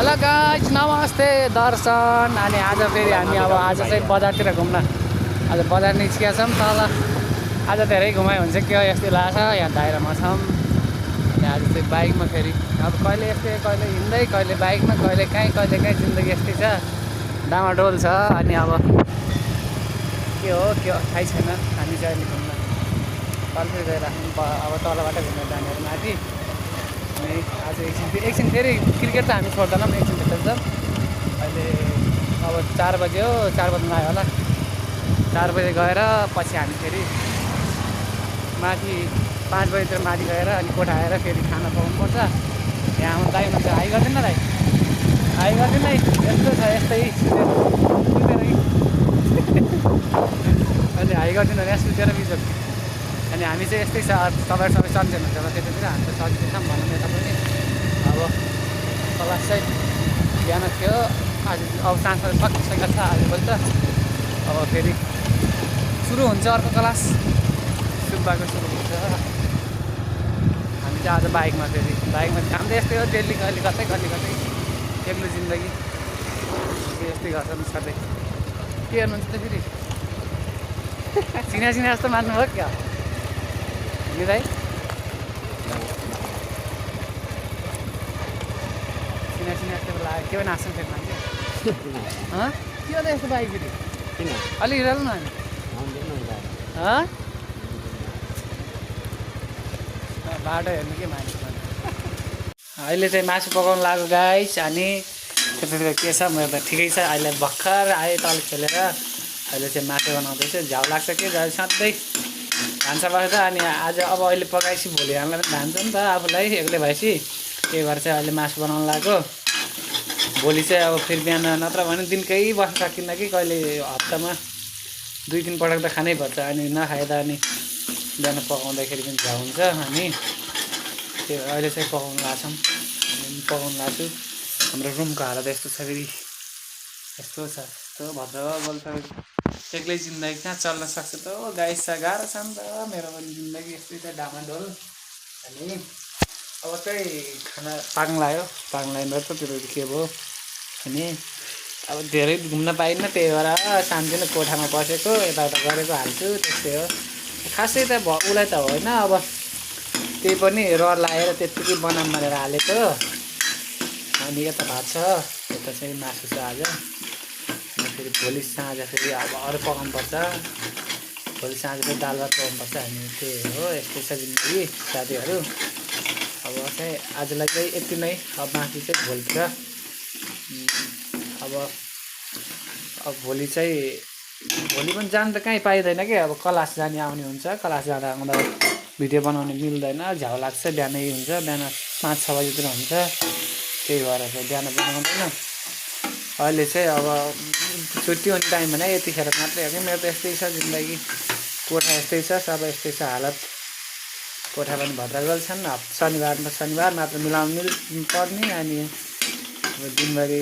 Hello guys, नमस्ते दर्शन। अनि आज फेरि हामी अब आज चाहिँ बजारतिर घुम्न आज बजार निस्किया छौँ तल। आज धेरै घुमाइ हुन्छ के यस्तो लाग्छ। यहाँ दाइरामा छौँ। अनि आज चाहिँ बाइकमा फेरि अब कहिले यस्तै कहिले हिँड्दै कहिले बाइकमा कहिले कहीँ जिन्दगी यस्तै छ, डामाडोल छ। अनि अब के हो थाहै छैन। हामी चाहिँ अहिले घुम्न तलतिर गइराख्नु अब तलबाट घुमेर जानेहरू माथि। अनि आज एकछिन फेरि क्रिकेट त हामी छोड्दैनौँ, एकछिन खेल्छौँ। अहिले अब 4 बजे हो, 4 बज्नु आयो होला। 4 बजे गएर पछि हामी फेरि माथि 5 बजीतिर माथि गएर अनि कोठा आएर फेरि खाना पकाउनुपर्छ। यहाँ हाम्रो दाइ हुनुहुन्छ, हाई गरिदिनु न दाइ, हाई गरिदिनु है। यस्तो छ यस्तै सुतेर अनि हाई गरिदिनु भने सुतेर बिजोग। अनि हामी चाहिँ यस्तै छ, तपाईँहरू सबै सन्चै हुनुहुन्छ होला। त्यतातिर हामी त सन्चै छौँ भनौँ यता पनि। अब क्लास चाहिँ बिहान थियो, आज अब साँझमा सकिसकेको छ आजभोलि त। अब फेरि सुरु हुन्छ अर्को क्लास, सुब्बाको सुरु हुन्छ। हामी चाहिँ आज बाइकमा फेरि बाइकमा काम त यस्तै हो, डेली कहिले कतै एक्लो जिन्दगी यस्तै गर्छन् सधैँ। के गर्नुहुन्छ त फेरि सिना जस्तो मान्नुभयो क्या दाइ? सिना जस्तो लाग्यो के पनि हाँस्छन् फेरि मान्छे। के होला यस्तो बाइक फेरि अलिक हिँड्नु न हामी। बाटो हेर्नु के मान्छे। अहिले चाहिँ मासु पकाउनु लाग्यो गाइस। अनि त्यतातिर के छ मेरो त ठिकै छ। अहिले भर्खर आएँ तल खेलेर, अहिले चाहिँ मासु बनाउँदैछु। झ्याउ लाग्छ कि सधैँ भान्सा बस्छ। अनि आज अब अहिले पकाएपछि भोलि हामीलाई पनि भान्छ नि त आफूलाई एक्लै भएपछि। त्यही भएर चाहिँ अहिले मासु बनाउनु लाग्यो। भोलि चाहिँ अब फेरि बिहान नत्र भने दिनकै बस्न सकिन्न कि, कहिले हप्तामा 2-3 पटक त खानै पर्छ। अनि नखाए त अनि बिहान पकाउँदाखेरि पनि झ्याउ हुन्छ। अनि त्यो अहिले चाहिँ पकाउनु लाग्छौँ, पकाउनु लाग्छु। हाम्रो रुमको हालत यस्तो छ फेरि, यस्तो छ यस्तो भद्र बोल्छ। एक्लै जिन्दगी कहाँ चल्न सक्छ त गाइस, गाह्रो छ नि त मेरो पनि जिन्दगी यस्तै छ डामाडोल। अनि अब चाहिँ खाना पाक्नु लाग्यो त त्यो के भयो। अनि अब धेरै घुम्न पाइन्न, त्यही भएर शान्तिले कोठामा बसेको यताउता गरेको हाल्छु, त्यस्तै हो। खासै त उसलाई त होइन, अब त्यही पनि रहर लागेर त्यत्तिकै बनाऊँ भनेर हालेको। अनि यता भात छ, यता चाहिँ मासु छ आज। फेरि भोलि साँझ फेरि अब अरू पकाउनुपर्छ। भोलि साँझ फेरि दाल भात पकाउनुपर्छ। अनि त्यही हो, यस्तै छ जिन्दगी साथीहरू। अब चाहिँ आजलाई चाहिँ यति नै, अब बाँकी चाहिँ भोलितिर। अब भोलि पनि जानु त कहीँ पाइँदैन क्या। अब क्लास जाने आउने हुन्छ, क्लास जाँदा आउँदा भिडियो बनाउने मिल्दैन, झ्याउ लाग्छ। बिहानै हुन्छ, बिहान 5-6 बजीतिर हुन्छ। त्यही भएर चाहिँ बिहान बनाउँदैन। अहिले चाहिँ अब छुट्टी हुने टाइम भने यतिखेर मात्रै हो कि। मेरो त यस्तै छ जिन्दगी, कोठा यस्तै छ, सबै यस्तै छ हालत। कोठा पनि भद्रगोल छन्। शनिबार मात्र मिलाउनु पर्ने। अनि दिनभरि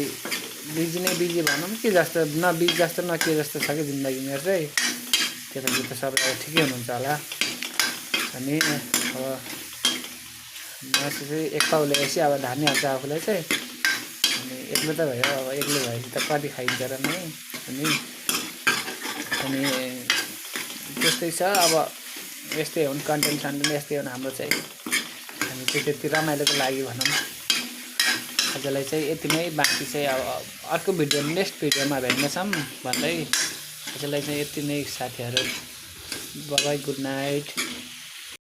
बिजी भनौँ कि जस्तो, न बिजी जस्तो न के जस्तो छ कि जिन्दगी मेरो चाहिँ। केटाकेटी त सबै अब ठिकै हुनुहुन्छ होला। अनि अब मासु चाहिँ एक पाउ ल्याएपछि अब धानिहाल्छ आफूलाई चाहिँ। अनि एक्लै त भयो, अब एक्लै भएपछि त कति खाइन्छ र नै। अनि त्यस्तै छ। अब यस्तै हो कन्टेन्ट यस्तै हो हाम्रो चाहिँ। हामी चाहिँ त्यति रमाइलोको लागि भनौँ। आजलाई चाहिँ यति नै, बाँकी चाहिँ अब अर्को भिडियो नेक्स्ट भिडियोमा भेट्नेछौँ भन्दै आजलाई चाहिँ यति नै साथीहरू। Bye bye, good night.